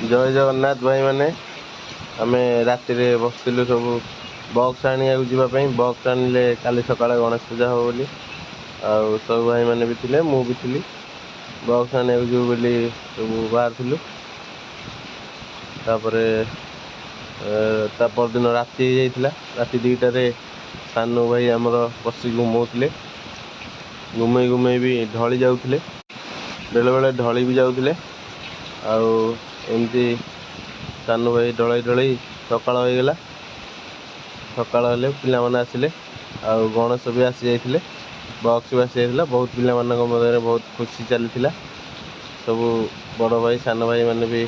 ଜୟ ଜଗନ୍ନାଥ ଭାଇମାନେ। ଆମେ ରାତିରେ ବସିଥିଲୁ ସବୁ ବକ୍ସ ଆଣିବାକୁ ଯିବା ପାଇଁ। ବକ୍ସ ଆଣିଲେ କାଲି ସକାଳେ ଗଣେଶ ପୂଜା ହେବ ବୋଲି। ଆଉ ସବୁ ଭାଇମାନେ ବି ଥିଲେ, ମୁଁ ବି ଥିଲି। ବକ୍ସ ଆଣିବାକୁ ଯିବୁ ବୋଲି ସବୁ ବାହାରିଥିଲୁ। ତାପରେ ତା ପରଦିନ ରାତି ହେଇଯାଇଥିଲା। ରାତି 2ଟାରେ ସାନୁ ଭାଇ ଆମର ବସି ଘୁମଉଥିଲେ। ଘୁମେଇ ଘୁମେଇ ବି ଢଳି ଯାଉଥିଲେ, ବେଳେବେଳେ ଢଳି ବି ଯାଉଥିଲେ। ଆଉ ଏମିତି ସାନୁ ଭାଇ ଢଳେଇ ଢଳେଇ ସକାଳ ହେଇଗଲା। ସକାଳ ହେଲେ ପିଲାମାନେ ଆସିଲେ, ଆଉ ଗଣେଶ ବି ଆସିଯାଇଥିଲେ, ବକ୍ସ ବି ଆସିଯାଇଥିଲା। ବହୁତ ପିଲାମାନଙ୍କ ମଧ୍ୟରେ ବହୁତ ଖୁସି ଚାଲିଥିଲା। ସବୁ ବଡ଼ ଭାଇ ସାନ ଭାଇମାନେ ବି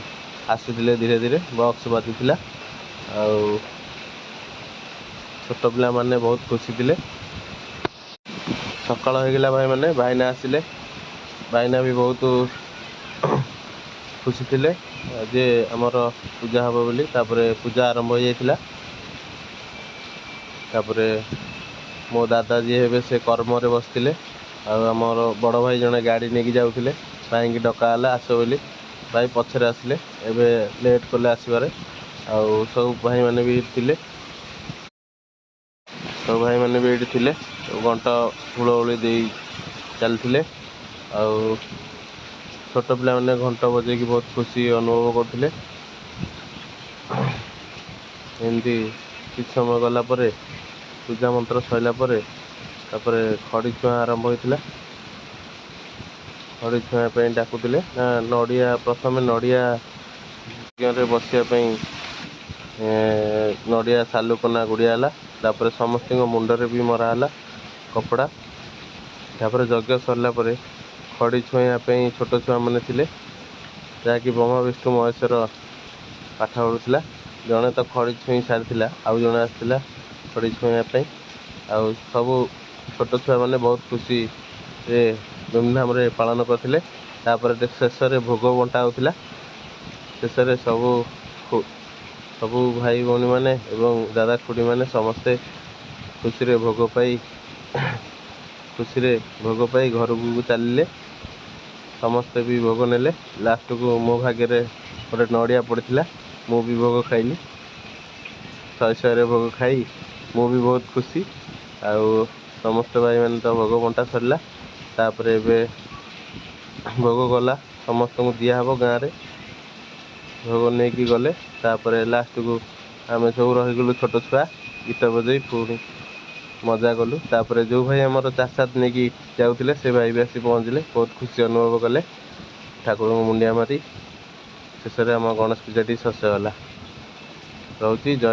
ଆସୁଥିଲେ ଧୀରେ ଧୀରେ, ବକ୍ସ ବାଜୁଥିଲା ଆଉ ଛୋଟ ପିଲାମାନେ ବହୁତ ଖୁସି ଥିଲେ। ସକାଳ ହେଇଗଲା ଭାଇମାନେ, ଭାଇନା ଆସିଲେ। ଭାଇନା ବି ବହୁତ ଖୁସି ଥିଲେ ଯେ ଆମର ପୂଜା ହେବ ବୋଲି। ତାପରେ ପୂଜା ଆରମ୍ଭ ହେଇଯାଇଥିଲା। ତାପରେ ମୋ ଦାଦା ଯିଏ ହେବେ ସେ କର୍ମରେ ବସିଥିଲେ, ଆଉ ଆମର ବଡ଼ ଭାଇ ଜଣେ ଗାଡ଼ି ନେଇକି ଯାଉଥିଲେ। ଭାଇଙ୍କି ଡକା ହେଲା ଆସ ବୋଲି, ଭାଇ ପଛରେ ଆସିଲେ, ଏବେ ଲେଟ୍ କଲେ ଆସିବାରେ। ଆଉ ସବୁ ଭାଇମାନେ ବି ଥିଲେ, ସବୁ ଭାଇମାନେ ବି ଏଇଠି ଥିଲେ। ଘଣ୍ଟ ହୁଳହୁଳି ଦେଇ ଚାଲିଥିଲେ, ଆଉ ଛୋଟ ପିଲାମାନେ ଘଣ୍ଟ ବଜେଇକି ବହୁତ ଖୁସି ଅନୁଭବ କରୁଥିଲେ। ଏମିତି କିଛି ସମୟ ଗଲା ପରେ ପୂଜା ମନ୍ତ୍ର ସରିଲା ପରେ ତାପରେ ଖଡ଼ି ଛୁଆଁ ଆରମ୍ଭ ହୋଇଥିଲା। ଖଡ଼ି ଛୁଆଁ ପାଇଁ ଡାକୁଥିଲେ ନା ନଡ଼ିଆ, ପ୍ରଥମେ ନଡ଼ିଆ ବସିବା ପାଇଁ ନଡ଼ିଆ ସାଲୁକନା ଗୁଡ଼ିଆ ହେଲା। ତାପରେ ସମସ୍ତଙ୍କ ମୁଣ୍ଡରେ ବି ମରା ହେଲା କପଡ଼ା। ତାପରେ ଯଜ୍ଞ ସରିଲା ପରେ ଖଡ଼ି ଛୁଇଁବା ପାଇଁ ଛୋଟ ଛୁଆମାନେ ଥିଲେ, ଯାହାକି ବ୍ରହ୍ମା ବିଷ୍ଣୁ ମହେଶ୍ୱର ପାଠ ପଢ଼ୁଥିଲା। ଜଣେ ତ ଖଡ଼ି ଛୁଇଁ ସାରିଥିଲା, ଆଉ ଜଣେ ଆସିଥିଲା ଖଡ଼ି ଛୁଇଁବା ପାଇଁ। ଆଉ ସବୁ ଛୋଟ ଛୁଆମାନେ ବହୁତ ଖୁସିରେ ଧୁମଧାମରେ ପାଳନ କରିଥିଲେ। ତାପରେ ଶେଷରେ ଭୋଗ ବଣ୍ଟା ହେଉଥିଲା। ଶେଷରେ ସବୁ ସବୁ ଭାଇ ଭଉଣୀମାନେ ଏବଂ ଦାଦା ଖୁଡ଼ିମାନେ ସମସ୍ତେ ଖୁସିରେ ଭୋଗ ପାଇ ଖୁସିରେ ଭୋଗ ପାଇ ଘରକୁ ଚାଲିଲେ। ସମସ୍ତେ ବି ଭୋଗ ନେଲେ। ଲାଷ୍ଟକୁ ମୋ ଭାଗ୍ୟରେ ଗୋଟେ ନଡ଼ିଆ ପଡ଼ିଥିଲା, ମୁଁ ବି ଭୋଗ ଖାଇଲି। ଶହେ ଶହେରେ ଭୋଗ ଖାଇ ମୁଁ ବି ବହୁତ ଖୁସି। ଆଉ ସମସ୍ତେ ଭାଇମାନେ ତ ଭୋଗ ବଣ୍ଟା ସରିଲା। ତାପରେ ଏବେ ଭୋଗ ଗଲା, ସମସ୍ତଙ୍କୁ ଦିଆହେବ ଗାଁରେ। ଭୋଗ ନେଇକି ଗଲେ। ତାପରେ ଲାଷ୍ଟକୁ ଆମେ ସବୁ ରହିଗଲୁ ଛୋଟ ଛୁଆ, ଗୀତ ବଜେଇ ପୁଣି ମଜା କଲୁ। ତାପରେ ଯେଉଁ ଭାଇ ଆମର ଚାଷାତ ନେଇକି ଯାଉଥିଲେ ସେ ଭାଇ ବି ଆସି ପହଞ୍ଚିଲେ, ବହୁତ ଖୁସି ଅନୁଭବ କଲେ। ଠାକୁରଙ୍କୁ ମୁଣ୍ଡିଆ ମାରି ଶେଷରେ ଆମ ଗଣେଶ ପୂଜାଟି ଶେଷ ହେଲା। ରହୁଛି, ଜୟ।